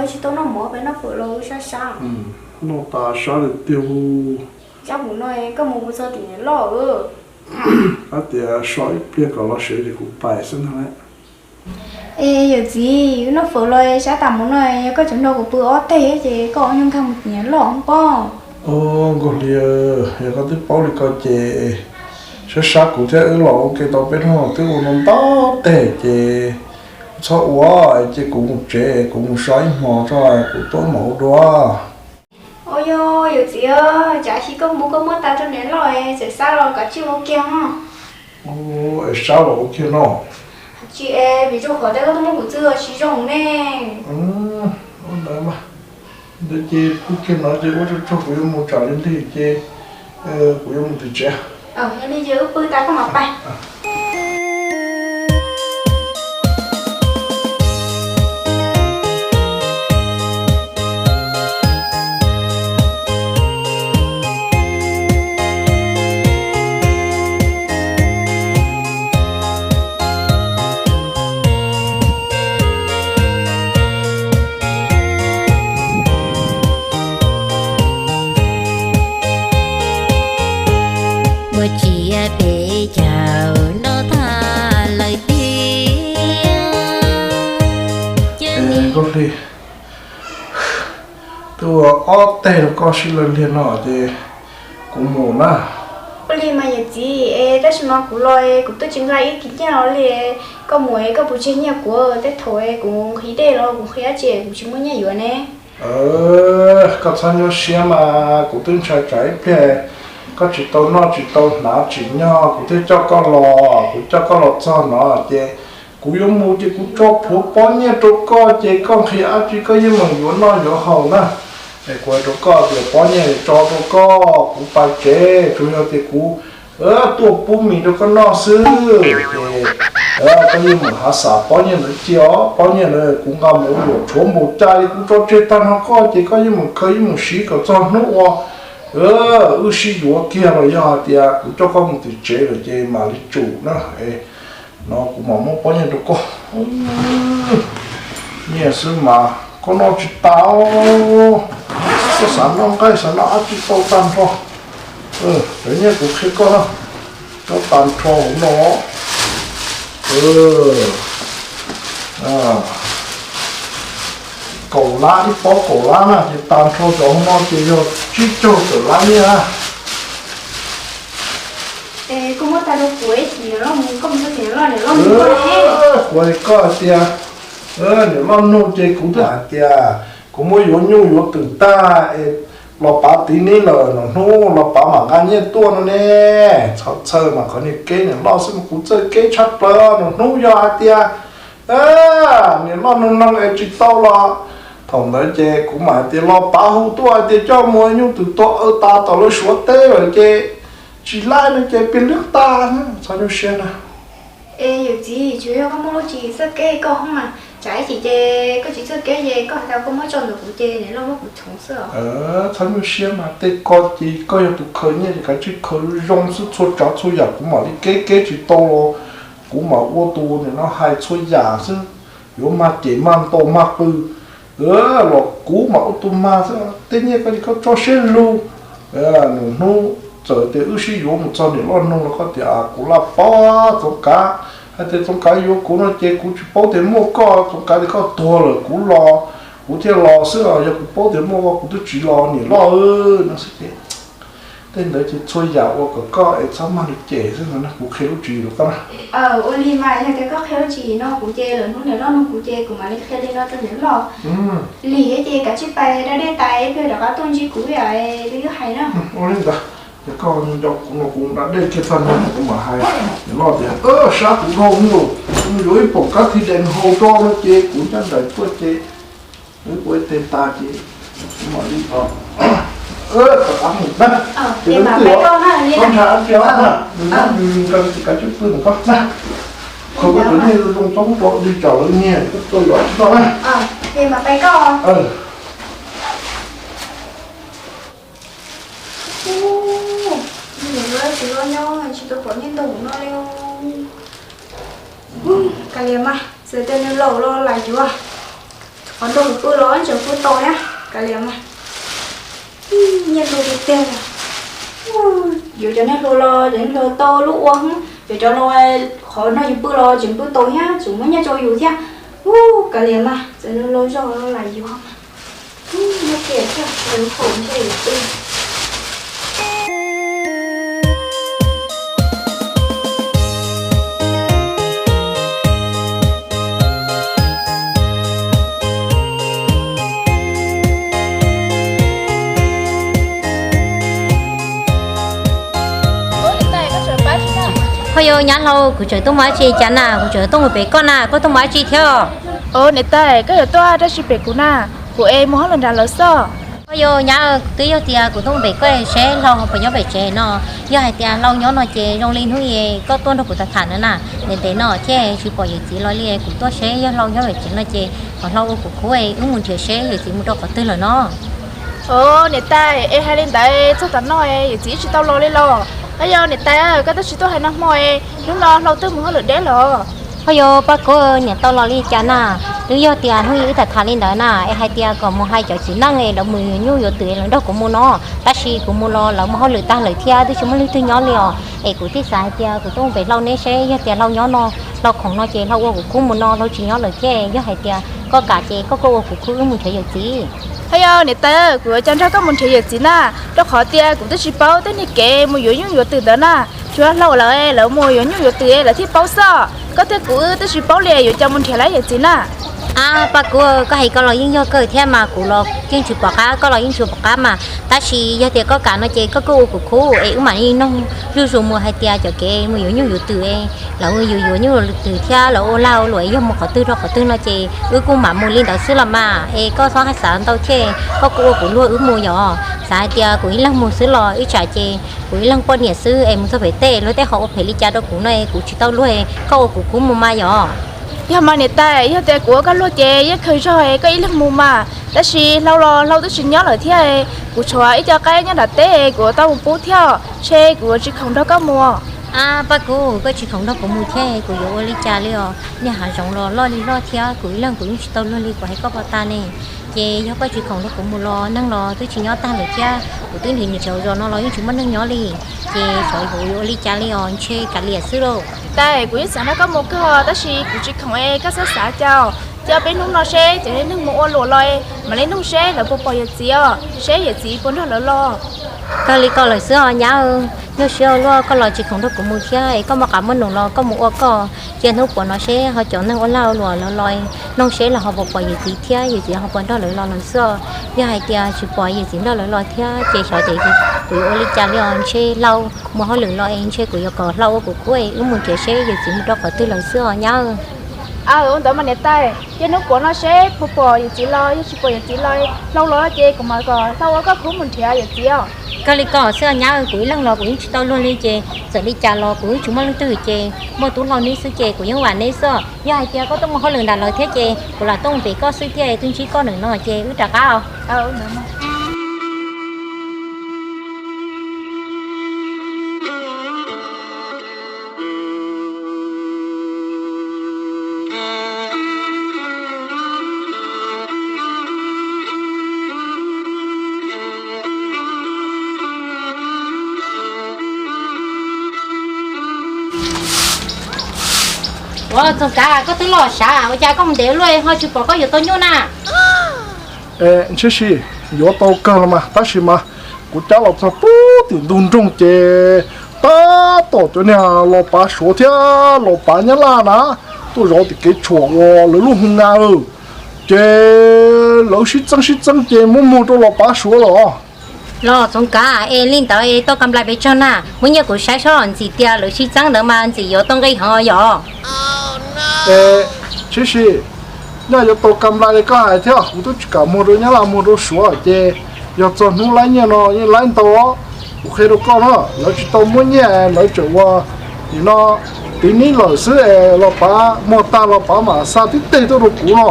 Tsis tau noj mov peb noj fawm los sab sab. Noj tas sab li tiag hu. Sab mus no koj mus mus txog tim niam loj. Hab tias so ib pliag kom los sev ces kuv pais xwb ntag. Es yawm txiv, wb noj fawm los sab tas mus no, yog koj tseem nrog kuv pw ob teg ces koj ua nyuj nkag mus tim niam loj pob. Nkaus li, yog koj twb paub li ko ces sab sab kuv thiab wb los ua ke tau peb hnub twb ua ntau teg ces txhob ua, ces kuv mus tsev kuv mus so ib hmo tso kuv tuaj mam ua dua. Ua yog yawm txiv, tsam sis koj mus koj muab tas rau niam loj es txawm sab los kav tsij ua kiag os. Es sab los ua kiag no. Tsis es vim rau qhov tias koj tuaj muab kuv txwj tsis zoo ne. Ua ntawd mas, ntawd ces pw kiag no ces ua tsaug tsaug kuv yuav mus tsam li lig ces kuv yuav mus tim tsev. Yog li ces wb pw tas koj mam pais. Muaj tsis peb caug no tag lawm tiag. Nkauj Hli, twb ua ob teg rau koj sib law liag no ces kuv mus na. Ua li mas yawm txiv, es tab sis mas kuv los kuv twb tsis nqa ib kis nyiaj los li. Koj mus es koj puas tseg nyiaj kuv? Tej thaum kuv nqhis dej los kuv nqhis dab tsi kuv tsis muaj nyiaj yuav ne. Koj txhob nyuaj siab mas, kuv twb ntshai tsam ib pliag koj tsis tau noj tsis tau hnav tsim nyog kuv thiaj coj koj los. Kuv coj koj los txog no ces kuv yuav mus ces kuv tso plhuav pob nyiaj rau koj ces koj nqhis dab tsi koj yeej meem yuav noj yuav haus na. Es kuv hais rau koj tias pob nyiaj tso rau koj, kuv pais tsev tsuas yog tias kuv tuaj pub mis rau koj noj xwb. Ces koj yeej meem hav xav pob nyiaj ntawd cia os, pob nyiaj ntawd kuv nqa mus ua luam tshuav npaum cas li kuv tso tseg tag nrho koj ces koj yeej meem khaws yeej meem siv kom txog hnub uas wb sib yuav kiag los yog hais tias kuv coj koj mus tim tsev lawm ces mam li tsum na. No kuv mam muab pob nyiaj rau koj. Nyiaj xwb mas koj noj tsis tas. Koj xav noj nqaij xav noj dab tsi tau tag nrho. Cov nyiaj kuv qhia koj na, coj tag nrho hauv no. Kaum lab, ib pob kaum lab na, ces tag nrho cov hauv no ces yog tsib caug tawm lab nyiaj na. Kuv hais koj hais tias, niam loj nug ces kuv twb hais tias kuv muab yuav nyuj yuav twm tag es los pav tiv nib lawm, nws hnub los pav mam nqa nyiaj tuaj no ne. Txhob txhawj mas, qhov niag keb niam loj xwb mas kuv txawj keb tshaj plaws. Nws hnub yog hais tias niam loj nug nug es tsis tau los, thaum ntawd ces kuv mam hais tias los pav hu tuaj hais tias coj mus nyuj twm tuag aw tas tom lawv Suav teb lawm ces tsis laib no ces pib lwb tas. Txhob nyuaj siab na. Es yawm txiv, tsuas yog koj muaj lub tswv yim txawj keb koj hoob mas, tsam ib chim ces koj tsis txawj keb ces koj hais tias koj muab tso ntawm kuv ces niam loj muab kuv txhoov xwb os. Txhob nyuaj siab mas, tej ko ces koj yog tus khaws nyiaj ces kav tsij khaws zoo xwb, txhua tsav txhua yam kuv mam li keb, keb tsis tau los kuv mam ua tus niam no hais txhua yam xwb. Yuav mag ces mag ntaus mag qw los kuv mam ua tus mag xwb. Tej nyiaj ko ces koj tso siab lug. Nws hnub txawm tias wb sib yuav mus txog niam loj nug los koj tias kuv laj pab Txoov Kav, hais tias Txoov Kav yuav kuv no ces kuv tsis paub tias muaj koj, Txoov Kav tias koj tuag lawm kuv los, kuv thiaj los xwb, yog kuv paub tias muaj koj kuv twb tsis los niam loj no xwb ces. Tej ntawd ces txhua yam ua kom koj es txhob mag li ces xwb no na, kuv qhia lub tswv yim rau koj na. Ua li mas, yog tias koj qhia lub tswv yim no kuv ces lwm hnub niam loj nug kuv ces kuv mam li qhia li no rau niam loj. Lim thiab ces kav tsij pais da dej tas ib pliag rov qab tuaj ntsib kuv ib yam li wb hais na. Ua li ntawd, ces koj nco kuv no kuv da dej kiag tag nrho kuv mam hais niam loj tias sab kuv dhau mus, kuv mus yuav ib poom kab thi dees hau rau no ces kuv ncaj nraim tuaj ces wb ua ib teg tas ces kuv mam li rov qab mus na. Ces wb twb ntshai dab tsi na, nws nyob nws nrog kav tsij pw ntawm koj na. Khaws koj cov nyiaj zoo txob rau dig tsam lawv nyiag koj tuaj yuav tsis tau na. Niam loj tsis los nyob tsis tau pom nyiaj ntau no li. Kav liam mas, txawm tias nws laus los lam yuav. Qhov nrog kuv pw los tseem pw tau thiab, kav liam mas. Nyiaj hlua tiag tiag. Yuav cov niag hlua los cov niag hlua tau lub ua, cov cov no qhov nrog yus pw los tseem pw tau thiab, tseem muaj nyiaj rau yus thiab. Kav liam mas, txawm nws los zog los lam yuav mas. Muaj kiag thiab, lawv haum ntshe yus pw. Ho yog nyab hlau, kuv tseem tuaj mus dab tsi cas na, kuv tseem tuaj mus pem koj na, koj tuaj mus dab tsi thiab? Niam tais, koj yuav tuaj dab tsi pem kuv na? Kuv es mus hauj lwm nram lawv xwb. Ho yog nyab, twb yog tias kuv tuaj mus pem koj seb hlau ho puas nyob pem tsev no. Yog hais tias hlau nyob no ces zoo li hnub koj tuaj nrog kuv tham tham na, ntev ntev no thiaj tsis pom yawm txiv los li, kuv tuaj seb yog hlau nyob pem tsev no ces kom hlau ua kuv khub wb mus nrhiav seb yawm txiv mus rau qhov twg lawm no. Niam tais, es hais li ntawd txog tav no yawm txiv tsis tau los li los? Ho yog niam tais, koj twb tsis tuaj hais nag hmo, hnub no hlau twb mus hauj lwm deb los? Ho yog Paj Kuv, niam tau los li cas na? Twb yog tias hnub ib wb tham tham li ntawd na, es hais tias kom mus hais cov txiv neej es lawv mus yuav nyuj yuav twm lawv nrog kuv mus no, tab sis kuv mus los lawv mus hauj lwm tag lawm thiab twb tsis muaj leej twg nyob li os. Es kuv thiaj xav hais tias kuv tuaj mus pem hlau neb seb yog tias hlau nyob no, hlau khoom no ces hlau ua kuv khub mus no, hlau tsis nyob lawm thiab, yog hais tias koj kam ces koj kuj ua kuv khub wb mus nrhiav yawm txiv. Ho yog niam tais, kuv yuav cas nrog koj mus nrhiav yawm txiv na, rau qhov tias kuv twb tsis paub tej niag kev mus yuav nyuj yuav twm ntawd na. Tsuas hlau lawm lawv mus yuav nyuj yuav twm lawv thiaj paub xwb, koj thiab kuv wb twb tsis paub li yuav cas mus nrhiav lawv yawm txiv na. Ab Paj Kuv, koj hais koj los yeej yog kawg thiab mas, kuv los yeej tsis pom qab, koj los yeej tsis pom qab mas, tab sis yog tias koj kam no ces koj kuj ua kuv khub es wb mam li noog zuj zus mus hais tias cov kev mus yuav nyuj yuav twm, lawv yuav yuav nyuj yuav twm thiab lawv ua lag ua luam yog mus qhov twg rau qhov twg no ces wb kuj mam mus li ntawd xwb los mas. Es koj txhob hais xav ntau thiab, koj kuj ua kuv luag wb mus yom. Xav hais tias kuv ib leeg mus xwb los ib tsam ces kuv ib leeg poj niam xwb es mus txog pem tej luag tej ho ua phem li cas rau kuv no es kuv tsis tau luag, koj ua kuv khub mus mas yom. Yog mas niam tais, yog tias kuv ua koj luag ces yeej khaws zog koj ib leeg mus mas, tab sis hlau los hlau twb tsis nyob lawm thiab, kuv tshuav ib co qaib nyob nram teb kuv yuav tau mus pub thiab, ntshe kuv yuav tsis khoom nrog koj mus. Ab Paj Kuv, koj tsis khoom nrog kuv mus thiab kuv yuav ua li cas li os? Niag hav zoov los loj li loj thiab kuv ib leeg kuv yeej tsis tau luag li, kuv hais koj puas tas ne? Ces yog koj tsis khoom nrog kuv mus los neeg los twb tsis nyob tag lawm thiab, kuv twb nrhiav nrhiav zos no los yeej tsis muaj neeg nyob li, ces xyov kuv yuav ua li cas li os, ntshe kav liam xwb lauj. Tais, kuv yeej xav nrog koj mus kawg tab sis kuv tsis khoom es koj xav xav cas, cia peb hnub no seb cov neeg mus ua luam los mam li noog seb lawv puas pom yawm txiv os, seb yawm txiv puas nrog lawv los. Kawg li koj lawm xwb os nyab. Nyuaj siab luaj, koj los tsis khoom nrog kuv mus thiab es koj muaj qab muaj num los koj mus ua koj. Cia hnub puav no seb ho cov neeg ua lag ua luam lawv los, noog seb lawv ho puas pom yawm txiv thiab yawm txiv ho puas nrog lawv los lawm xwb. Yog hais tias tsis pom yawm txiv nrog lawv los thiab ces xyov ces kuv yuav ua li cas li os, ntshe hlau mus hauj lwm los es ntshe kuv yuav kom hlau ua kuv khub es wb mus nrhiav seb yawm txiv mus rau qhov twg lawm xwb os nyab. Ua ntawd mas niam tais, cia hnub puav no seb puas pom yawm txiv los, yog tsis pom yawm txiv los, hlau los ces kuv mam kom hlau ua koj khub mus nrhiav yawm txiv os. Kawg li koj xwb nyab, kuv ib leeg los kuv yeej tsis tau luag li ces txawm li cas los kuv yeej tsis muaj leej twg ces muaj tub hlau neb xwb ces kuv yeej vam neb xwb. Yog hais tias koj tuaj mus hauj lwm nram lawv thiab ces kuv lam tuaj mus pem koj xwb thiab, twb ntsib koj nws no ces wb rov qab os. Ua Txoov Kav, koj twb los sav ua cas koj mus ntev luaj ho tsis pom koj yuav tau nyuj na? Ntshe sis yuav tau kawg los mas, tab sis mas kuv cab los txog pub tim ntug nroog ces tab tom cov niag los pav Suav thiab los pav Nyab Laj na tuaj zov tim kev tshuam uas lawv lub hu nga lawm, ces lawv sib txeeb sib txeeb ces muab muag rau los pav Suav los. Los Txoov Kav, es li ntawd es tau kam nplais pes tsawg na? Muab nyiaj kuv saib seb ntxim tias lawv sib txeeb ntawd mas ntxim yuav tau nqi heev yom. Ntshe sis, nyob yuav tau kam nplais li koj hais thiab, kuv twb tsis kam muag rau Nyab Laj muag rau Suav ces yog txog hnub laib nyiaj no yeej laib ntau. Kuv qhia rau koj no, lawv tsis tau muab nyiaj lawv tseem ua nim no tiv nib lawm xwb es los pav muag tag los pav mam xa tib teg tuaj rau kuv no.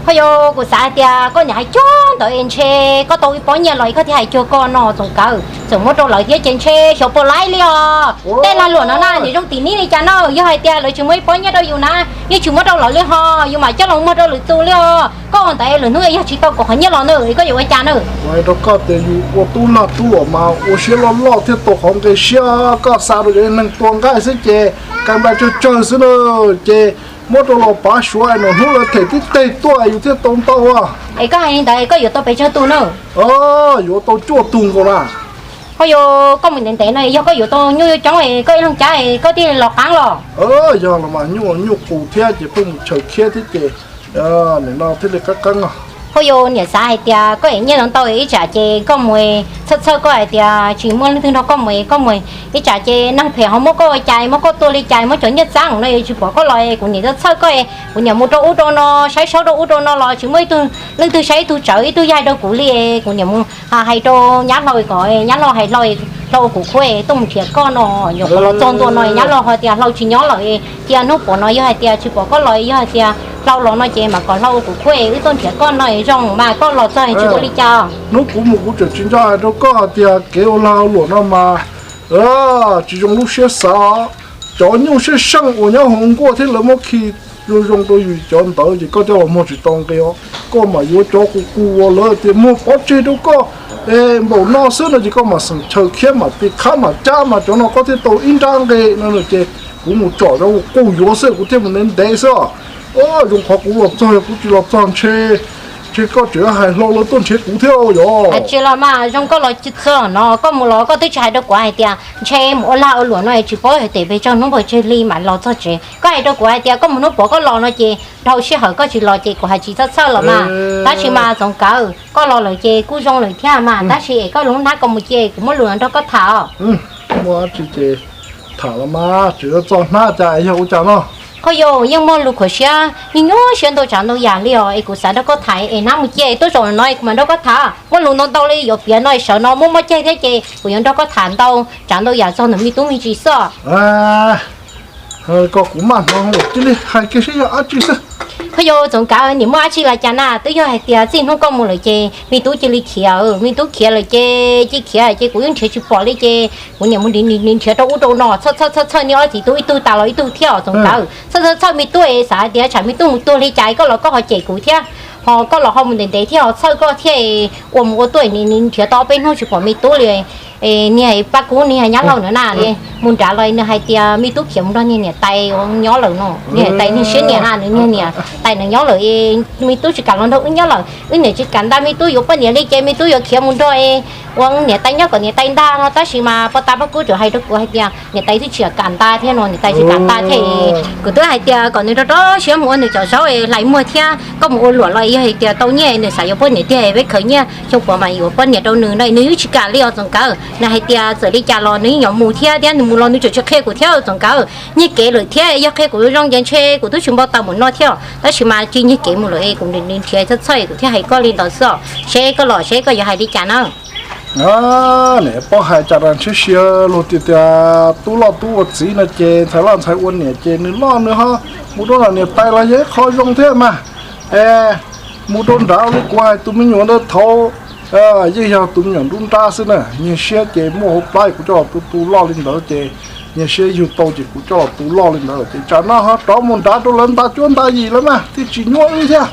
Ho yog kuv xav hais tias koj niam hais cuag ntawd es ntshe koj tau ib pob nyiaj los es koj thiaj hais cuag koj no Txoov Kav. Txawm muab rau lawv thiab ces ntshe xyov puas laib li os. Tej lag luam no na niam zoo tim nib li cas na, yog hais tias lawv tsis muab ib pob nyiaj rau yus na, yeej tsis muab rau lawv li ho, yus mam coj los muag rau lwm tus li os. Koj ua ntawd lwm hnub yog tsis tau kom qhov nyiaj los na es koj yuav ua cas na? Kuv hais rau koj tias yus ua tub lag tub luam mas ua siab loj loj thiaj tau qhov nqe siab, koj xa rau cov neeg tua nqaij xwb ces kab npaj tsawg tsawg xwb na, ces muab rau los pav suav es nws hnub lawv them tib teg tuaj yus thiaj tau ntau. Es koj hais li ntawd koj yuav tau pes tsawg tus na? Yuav tau cuaj tug nkaus na. Ho yog koj mus ntev ntev no yog koj yuav tau nyuj coob es koj ib leeg cab es koj thiaj los qab los. Yog los mas nyuj nyuj qus thiab ces pheej mus chaws khiab thiab ces nim no thiaj li qab qeeb os. Ho yog niam xav hais tias koj ev nyiaj no ntau ib tsam ces koj mus txhawj txhawj koj hais tias tsis muaj leej twg nrog koj mus, koj mus ib tsam ces neeg phem ho muab koj ua cas, muab koj tua li cas, muab cov nyiaj txab no es tsis pom koj los es kuv niam txhawj koj, kuv niam mus rau ub rau no saib saub rau ub rau no los tsis muaj ib tug leej twg saib ib tug tsawv ib tug yaig rau kuv li es kuv niam mus hais rau nyab hlau kom nyab hlau hais hlau, hlau ua kuv khub es tuaj mus nrhiav koj no. Nyuam qhuav los txog ntua no nyab hlau hais tias hlau tsis nyob lawm, cia hnub puav no yog hais tias tsis pom koj los yog hais tias hlau los no ces mam kom hlau ua kuv khub es wb tuaj nrhiav koj no es zoo mas koj los txog tsis ua li cas. Hnub kuv mus kuv tseem tsis nco hais rau koj tias kev ua lag luam no mas tsis zoo lub siab xav. Cov nyuj siab seej uas nyob hauv nkuaj thiab lawv muab khi zoo zoo rau yus cov ntawd ces koj coj los muag tsis tau nqi os. Koj mam yuav cov qus qus uas lawv tias muag pov tseg rau koj es npaum no xwb no ces koj mam xeem chaw khiab mam ti qhab mam cab mas cov no koj thiaj tau ib nrab nqe no ces kuv mus tsom cov qus qus yuav xwb kuv thiaj mus ntev ntev xwb os. Zoo qhov kuv los txog, yog kuv tsis los txog ntshe, ntshe koj tseem hais hlau lawv tuaj nrhiav kuv thiab yog. Tsis los mas zoo koj los txog no koj mus los koj twb tsis hais rau kuv hais tias ntshe mus ua lag ua luam no es tsis paub hais tias pes tsawg hnub npaum tsawg li mam los txog tsev. Koj hais rau kuv hais tias koj mus hnub puav koj los no ces dhau sij hawm koj tsis los ces kuv hais tsis txhob txhawj los mas. Tab sis mas Txoov Kav, koj los lawm ces kuj zoo lawm thiab mas, tab sis es koj lub hnab ko mus cia kuv muab lus nrog koj tham os. Muaj dab tsi ces tham los mas, tseem yuav txo hnab cas yog ua cas no? Ho yog yeej muaj lus khuam siab nyuaj nyuaj siab ntau tsav ntau yam li os, es kuv xav nrog koj tham es hnab mus cia tuaj zaum no es kuv mam nrog koj tham. Muaj lus ntau ntau li yuav piav no es sawv no muaj mob ceg thiab ces kuv yuav nrog koj tham ntau tsav ntau yam txog ntawm me tub me ntsis xwb. Koj kuv maj hnov cia li hais kiag seb yog dab tsi xwb. Ho yog Txoov Kav, nim muaj dab tsi los cas na, twb yog hais tias txij hnub koj mus lawm ces me tub cia li khiav, me tub khiav lawm ces cia khiav ces kuv yeej nrhiav tsis pom li ces kuv niam mus nrhiav rau ub rau no txhawj txhawj txhawj niaj ob txiv tub ib tug tas los ib tug thiab os Txoov Kav. Txhawj txhawj txhawj me tub es xav hais tias tsam me tub mus tuag li cas koj los koj ho cem kuv thiab, ho koj los ho mus ntev ntev thiab ho txhawj koj thiab, ua mus ua tuaj nrhiav tau ob peb hnub tsis pom me tub li. Niag pab kub niag nyab laug na na, mus nrad los nws hais tias me tub khiav mus nrog niag niam tais ua nyob lawm no, niag niam tais niag siab niam na, nws niag niam tais nws nyob lawm, me tub tsis kam los nrog wb nyob lawm, wb niam tsis kam nta me tub yuav poj niam li ces me tub yuav khiav mus nrog ua niam tais nyob kom niam tais nta no. Tab sis mas poj tas pab kub tseem hais rau kuv hais tias niam tais twb tsis kam nta thiab no, niam tais tsis kam nta thiab. Kuv twb hais tias kom nws rau rau siab mus ua nws cov zaub hlais muag thiab, koj mus ua luam los yog hais tias tau nyiaj nws xav yuav poj niam tiag peb khaws nyiaj xyoo puav mas yuav poj niam rau nws no, nws yeej tsis kam li os Txoov Kav. Nws hais tias txawm li cas los nws yeej yuav mus thiab, thiab nws mus los nws tseem tsis qhia kuv thiab Txoov Kav. Nyiag kev lawm thiab, yog qhia kuv zoo ces ntshe kuv twb tsis npau taws mus no thiab, tab sis mas tsis nyiag kev mus lawm es kuv nrhiav txhawj txhawj kuv thiaj hais koj li ntawd xwb os, seb koj los seb koj yuav hais li cas na. Niam paub hais cas na, ntshe sia luag tias tias tub loj tub ua txiv no ces ntxhais loj ntxhais ua niam ces nws loj nws ho mus rau niam tais los yog ib qho zoo thiab mas. Es mus rau nrad li kuv hais tus me nyuam ntawd thaum yeej yog tus me nyuam nruab nrab xwb na, nyiag siab ces muaj hauv plab kuv coj los tu tu loj li ntawd ces nyiag siab yug tau ces kuv coj los tu loj li ntawd ces tsam no ho rov mus nrad rau lawv nta cuab nta yim lawm mas thiaj tsis nyuaj wb thiab.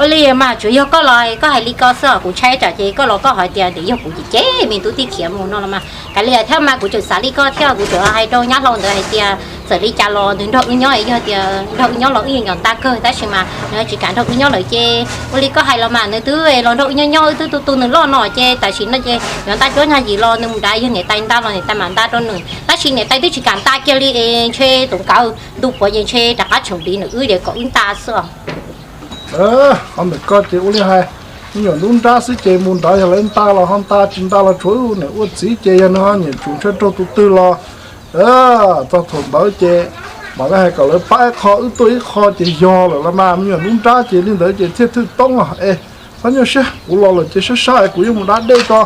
Ua li mas tsuas yog koj los koj hais li ko xwb, kuv ntshai tsam ces koj los koj hais tias ntawm yog kuv ces ces me tub tib khiav mus no los mas kav liam thiab mas kuv tseem xav li koj thiab, kuv tseem hais rau nyab hlau ntawd hais tias txawm li cas los nws nrog wb nyob, yog tias nrog wb nyob los wb yeej yuav nta kawg, tab sis mas nws tsis kam nrog wb nyob lawm ces ua li koj hais los mas nws twb los nrog wb nyob nyob wb twb tu tu nws loj no ces tam sim no ces yuav nta cuab nta yim los nws mus nrad yog niam tais nta los niam tais mam nta rau nws, tab sis niam tais twb tsis kam nta kiag li es ntshe Txoov Kav ntu puav ces ntshe rov qab tshwm dim nws wb ces kom wb nta xwb. Qhov ntawm koj ces ua li hais, me nyuam nruab nrab xwb ces mus nrad yog lawv nta los ho nta, tsis nta los tshuav wb niam ua txiv ces yog nws ho nyiam tsum ntshaw raug tus twg los txog thaum ntawd ces mam li hais kom lawv pab ib qho wb tuaj ib qho ces yog lawm los mas, me nyuam nruab nrab ces li ntawd ces thiaj thwj toob os. Es txhob nyuaj siab, kuv los lawm ces sab sab es kuv yuav mus da dej tso,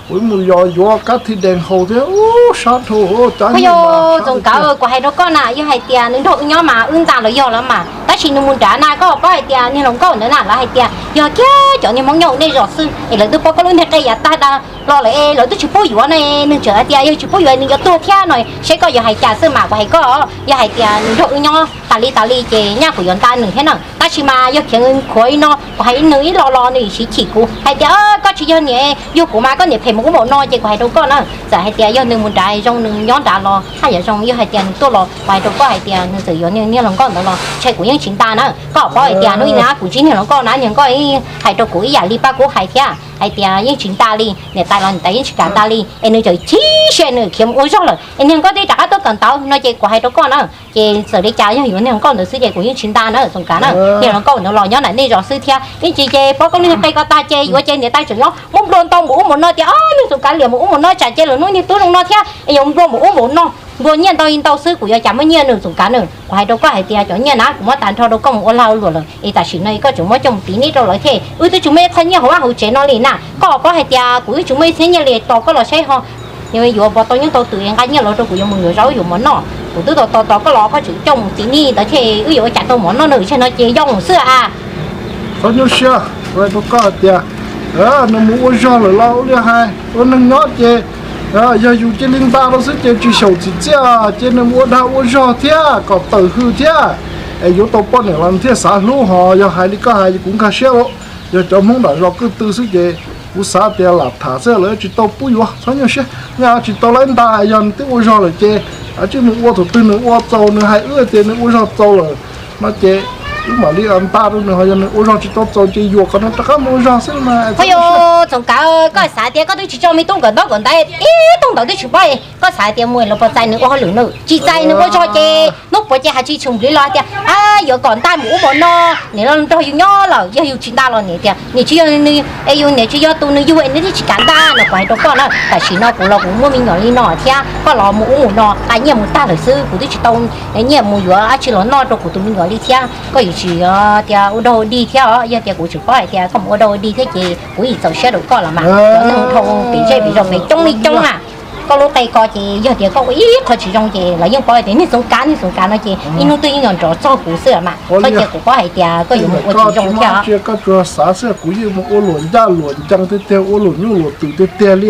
kuv yuav mus yos yuav kab thi dees haus thiab. Ub, sab dhau, cas Txoov Kav, kuv hais rau koj na, yog hais tias nws nrog wb nyob mas wb nta los yog lawm mas, Tab sis nws mus nrad na, koj paub hais tias niag hluas nkauj ntawd na, lawv hais tias yog kiag cov niag Hmoob nyob hauv nej zos xwb es lawv twb paub koj lub ntiag qe yav tag dag los lawm es lawv twb tsis pub yuav ne. Nws tseem hais tias yog tsis pub yuav nws yuav tuag thiab no, seb koj yuav hais cas xwb mas kuv hais koj, yog hais tias nws nrog wb nyob tas li tas li ces nyaj kuv yuav nta nws thiab na. Tab sis mas yog khiav khuav li no kuv hais nws ib los los nws siv chim kuv hais tias koj tsis yog niam yug kuv mas koj niam phem mus ub npaum no ces kuv hais rau koj na. Txawm hais tias yog nws mus nrad zoo nws nyob nrad los haj yam zoo, yog hais tias nws tuaj los kuv hais rau koj hais tias nws txawm yuav niag hluas nkauj ntawd los ntshe kuv yeej tsis nta na. Koj paub hais tias hnub ib na kuv ntsib niag hluas nkauj na, niag nkauj hais rau kuv ib yam li pab kuv hais thiab hais tias yeej tsis nta li, niam tais los niam tais yeej tsis kam nta li es nws txawm chim siab nws khiav mus ua zog lawm es niag nkauj twb rov qab tuaj kawm ntawv no ces kuv hais rau koj na. Ces txawm li cas yog yuav niag hluas nkauj ntawd xwb ces kuv yeej tsis nta na Txoos Kav na. Niag hluas nkauj ntawd los nyob ntawm nej zos xwb thiab ib ntsis ces paub koj lub niag qe ko tag ces yuav ces niam tais tseem nyob muab nplua ntau mus ub mus no tias o niag Txoos Kav liam mus ub mus no tsam ces lawm hnub niag tub zoo no thiab es yuav nplua mus ub mus no, nplua nyiaj ntau li ntau xwb kuv yuav cas muaj nyiaj nws Txoos Kav na. Kuv hais rau koj hais tias cov nyiaj na kuv muab tas nrho rau koj mus ua lag ua luam lawm es tam sim no koj tseem muab coj mus tiv nij rau lawv thiab wb twb tsis muaj ib qho nyiaj hauv vaj hauv tsev no li na. Koj paub hais tias kuv twb tsis muaj ib txhiab nyiaj li tos koj los saib ho yuav pov tau nyob tau twm nqa nyiaj los rau kuv yuav mus yuav zaub yuav mov noj. Kuv twb tos tos tos koj los koj tseem coj mus tiv nij ntawd thiab wb yuav ua cas tau mov noj na, tam sim no ces yog mus xwb a. Txhob nyuaj siab, kuv hais rau koj hais tias nws mus ua zog lawm los ua li hais ua neeg nyob ces yog yus cia li nta rau xwb ces tsis xyaum txim txiaj ces nws mus ua dag ua zog thiab kom tawm hws thiab es yuav tau poj niam los nws thiaj xav hlub ho yog hais li koj hais kuv nkag siab. Yog cov Hmoob nram zos kwj tw xwb ces kuv xav tias lam tham xwb lawv tsis tau pub yuav, txhob nyuaj siab, nyaj tsis tau lawv nta, yog nws twb ua zog lawm ces tsij mus ua thaum twg nws ua txaus nws hais wb tias nws ua zog txaus lawm no ces wb mam li nta rau nws, ho yog nws ua zog tsis tau txaus ces yuam kom nws rov qab mus ua zog xwb mas. Txhob nyuaj siab. Txoos Kav, koj xav tias koj twb tsis tso me tub nkawm ntaub nkawm ntawv ib tug ntawd twb tsis paub, koj xav tias mus los puas txais nws ua hauj lwm na, tsis txais nws ua zog ces hnub puav ces hais tsis tshua npliv los tias yuav kom nta mus ub mus no, niam los nrog yus nyob lawm yog yus tsis nta los niam tias niam tsis yog, es yus niam tsis yog tus nws yug es nws thiaj tsis kam nta no kuv hais rau koj na. Tam sim no kuv los kuv muaj me nyuam li no thiab koj los mus ub mus no nqa nyiaj mus tag lawm xwb, kuv twb tsis tau nyiaj mus yuav dab tsi los noj rau kuv tus me nyuam li thiab. Koj yuav tsis tias ua dog ua dig thiab os, yog tias kuv tseem paub hais tias koj mus ua dog ua dig thiab ces kuv yeej txaus siab rau koj los mas. Cov neeg dhau pem zej pem zos pem coob li coob na. Koj lub qe ko ces yog tias koj ua ib qho tsis zoo ces lawv yeej paub tias niag Txoos Kav niag Txoos Kav no ces ib hnub twg yeej yuav nrov txog kuv xwb los mas. Koj cia kuv paub hais tias koj yuav mus ua tsis zoo thiab. Koj tsuas xav xwb, kuv yeej mus ua luam ncaj luam ncees tiag tiag, ua luam nyuj luam twm tiag tiag li.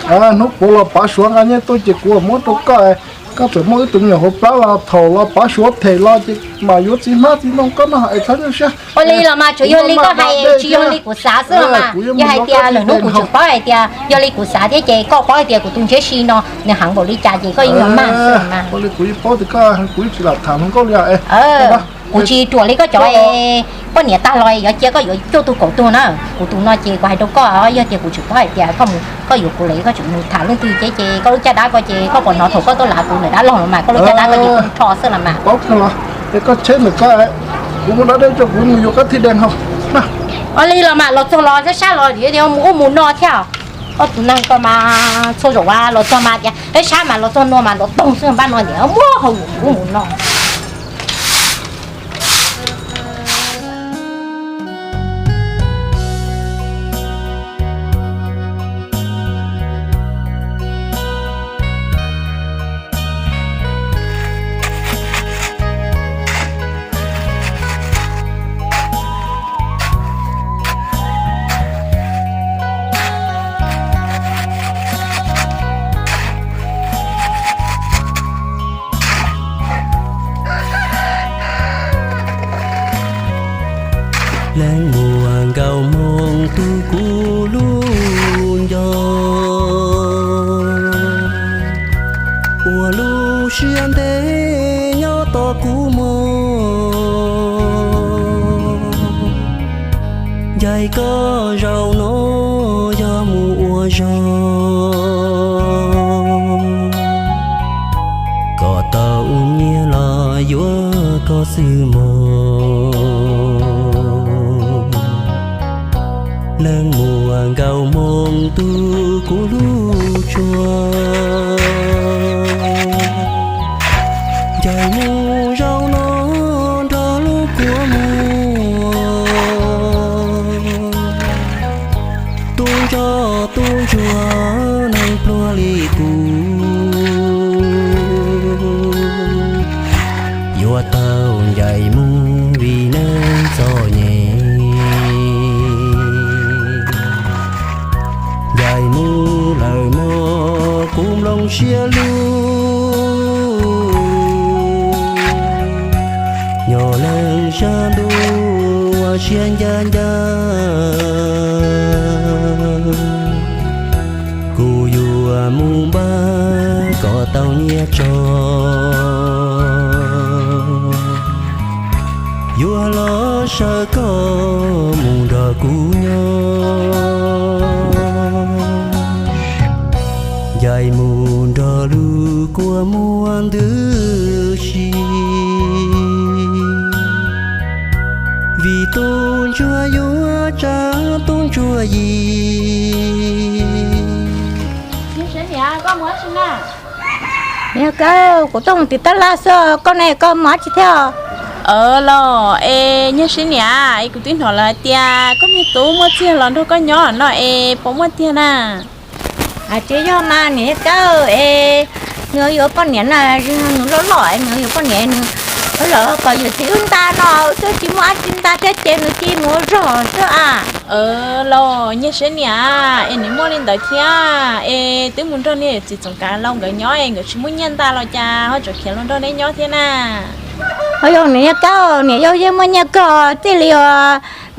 Hnub puav los pav suav nqa nyiaj tuaj ces kuv muab rau koj. Koj tseem muaj wb tus me nyuam hauv plab los thaum los pav suav them los ces mam yuav txiv hmab txiv ntoo koj noj es txhob nyuaj siab. Ua li los mas tsuas yog li koj hais, tsis yog li kuv xav xwb los mas. Yog hais tias lwm hnub kuv tseem paub hais tias yog li kuv xav thiab ces koj paub hais tias kuv tus ntshiab si no nws heev npaum li cas ces koj yeej yuav mag xwb los mas. Ua li kuv yeej paub tias koj, kuv yeej tsis lam tham hluas nkauj li. Kuv tsis ruam li koj cov poj niam tag los yuav cia koj yuav cuaj tug kaum tug na. Kuv tus no ces kuv hais rau koj, yog tias kuv tseem paub hais tias koj mus koj yuav kuv lawm koj tseem mus tham leej twg ces, ces koj lub caj dab ko ces koj puas hnov thaum koj tuaj lav kuv ntawm dab laug los mas, koj lub caj dab ko ces kuv rho xwb los mas. Paub kawg los, es koj tsheb ntawm koj, kuv muab dab dej tso kuv mus yuav kab thij dee ho. Ua li los mas los txog los sab sab los mus ub mus no thiab. Koj tus neeg ko mas txhua zaum los txog mas tias sab sab mas los txog no mas los toog xwb npaj no tias muab hau mus ub mus no. Leej muam nkauj Hmoob tu kuv lub nco, ua lub siab ntev nyob tos kuv mus. Ncaim koj zaum no yog mus ua zog, kom tau nyiaj los yuav koj xwb mog. Leej muam nkauj Hmoob tu kuv lub tsua, ncaim mus zaum no nrog lub kua muag. Siab lug nyob leej sab ntuj ua siab ncaj ncaj, kuv yuav mus npaj kom tau nyiaj tso, yuav los saib koj mus nrog kuv nyob. Ncaim mus nrog lub kua muag ntws si, vim tub ntsuag yuav tsa tub ntsuag yim. Niam, kuv tuaj mus tim tab laj xwb, koj ne koj mus dab tsi thiab? Los es Nyiaj Sib Niam, es kuv twb hnov lawv hais tias koj niag tub muaj txiag los nrog koj nyob no es puas muaj tiag na? Hais tias yog mas niam Yaj Kab es nws yuav poj niam na, nws loj loj es nws yuav poj niam, nws lawv kom yuav txiv wb nta no xwb, tsis muaj dab tsi nta thiab ces nws cia mus ua zog xwb a. Los Nyiaj Sib Niam, es nws muaj li ntawd thiab es twb mus nrog niag txiv Txoov Kav Lauj nkawd nyob es nkawd tsis muaj nyiaj nta los cas ho tseem khiav los nrog neb nyob thiab na? Ho yog niam Yaj Kab, niam yau yeej muaj nyiaj kawg txij li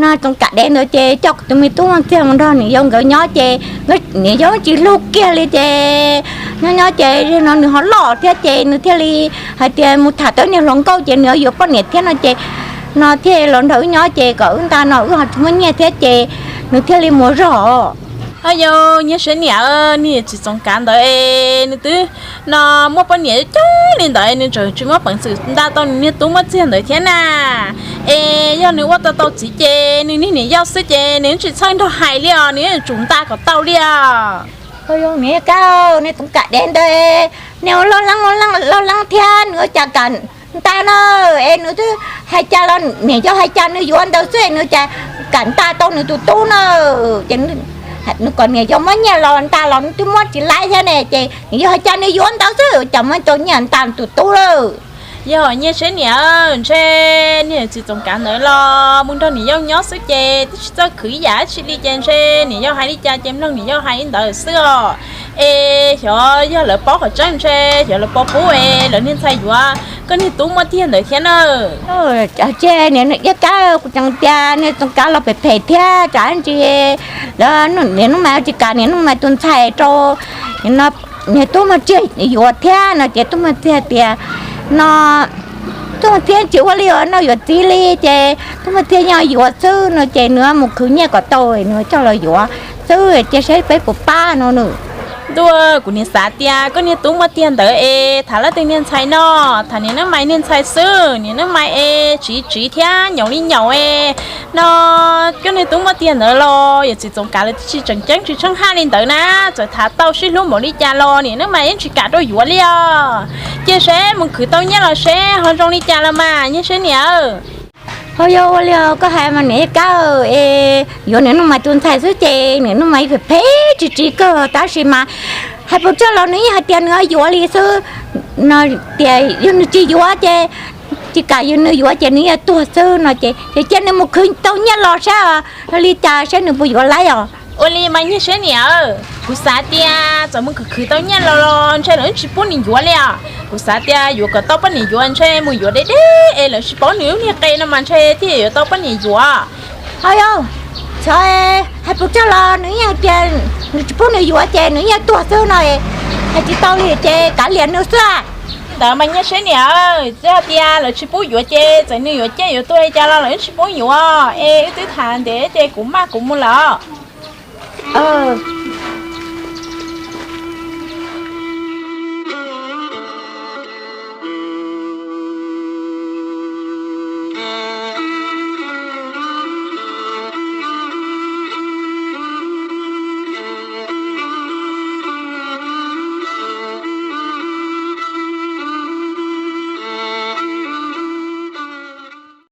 no Txoov Kav Dev ntawd ces coj tus me tub muaj txiag mus nrog niam yau nkawd nyob ces niam yau tsis hlub kiag li ces nyob nyob ces no nws ho loj thiab ces nws thiaj li hais tias mus tham tau niag hluas nkauj ces nws yuav poj niam thiab no ces no thiaj los nrog wb nyob ces kom wb nta no wb ho tsis muaj nyiaj thiab ces nws thiaj li mus ua zog. Ho yog Nyiaj Sib Niam, niag txiv Txoov Kav ntawd es nws twb no muaj poj niam coob li ntawd nws tseem tsis muaj peev xwm nta tau nws niag tub muaj txiag ntawd thiab na. Es yog nws ua tau tau txiv ces nws niag niam yau xwb ces nws tsis txhawj nrog hais li os, nws yuav tsum nta kom tau li os. Ho yog niam Yaj Kab, niag Txoov Kav Dev ntawd es nws ua loj leeb loj leeb thiab nws ua cas kam nta na, es nws twb hais cas los niam yau hais cas nws yuav ntawd xwb nws cas kam nta tau nws tus tub na. Ces nws kom niam yau muab nyiaj los nta los nws twb muab tsis laib thiab ne ces niam yau hais cas nws yuav ntawd xwb cas muab tau nyiaj nta tus tub lawm. Yog Nyiaj Sib Niam, ntshe niag txiv Txoov Kav ntawd los mus nrog niam yau nyob xwb ces twb tsis txawj khwv ib yam dab tsi li ces ntshe niam yau hais li cas ces mloog niam yau hais li ntawd xwb os. Es xyov yog lawv paub qhov tseeb ntshe xyov lawv pom pub es lawv niag ntxhais yuav koj niag tub muaj tiag ntawd thiab na. Ces niam Yaj Kab, kuv tseem tias niag Txoov Kav los phem phem thiab tsam ntsis lawv niam Nuj Mais tsis kam niam Nuj Mais tus ntxhais rau niag tub muaj tiag yuav thiab no ces tub muaj tiag tias no tub muaj tiag tsis ua li no yuav txiv li ces tub muaj tiag yeej yuav xwb no ces nws mus khwv nyiaj kom tau nws coj los yuav xwb ces saib peb puas pab no nws. Ntuj, kuv niam xav tias koj niag tub muaj tiag ntawd es tham leej twg niag ntxhais no, tham niam Nuj Mais niag ntxhais xwb, niam Nuj Mais es tsiv tsiv thiab nyaum li nyaum es no koj niag tub muaj tiag ntawd los yog txiv Txoov Kav lawv twb tsis tseem ceeb tsis tsheej haj li ntawd na, txawm tham tau sib hlub npaum li cas los niam Nuj Mais yeej tsis kam rau yuav li os. Cia seb mus khwv tau nyiaj los seb ho zoo li cas los mas Nyiaj Sib Niam. Ho yog ua li koj hais mas niam Yaj Kab es yuav niam Nuj Mais tus ntxhais xwb ces niam Nuj Mais phem phem tsis tsis kawg tab sis mas hais puas tsawg los nws yeej hais tias nws yuav li xwb no, tias yog nws tsis yuav ces tsis kam yog nws yuav ces nws yuav tuag xwb no ces ces cia nws mus khwv tau nyiaj los saib li cas saib nws puas yuav laib os. Ua li mas Nyiaj Sib Niam, kuv xav tias txawm mus khwv khwv tau nyiaj los los ntshe lawv tsis pub nws yuav li os. Kuv xav tias yuav kom tau poj niam yuav ntshe mus yuav deb deb es lawv tsis paub nws lub niag qe no mas ntshe thiaj yuav tau poj niam yuav. Ho yog, txhob hais puas tsawg los nws yeej tias nws tsis pub nws yuav ces nws yeej tuag xwb no, hais tsis tau li ces kav liam nws xwb. Ntawd mas Nyiaj Sib Niam, txawm hais tias lawv tsis pub yuav ces txawm nws yuav ciaj yuav tuag li cas los lawv tsis pub yuav es wb twb tham ntev ces kuv maj kuv mus lawm os.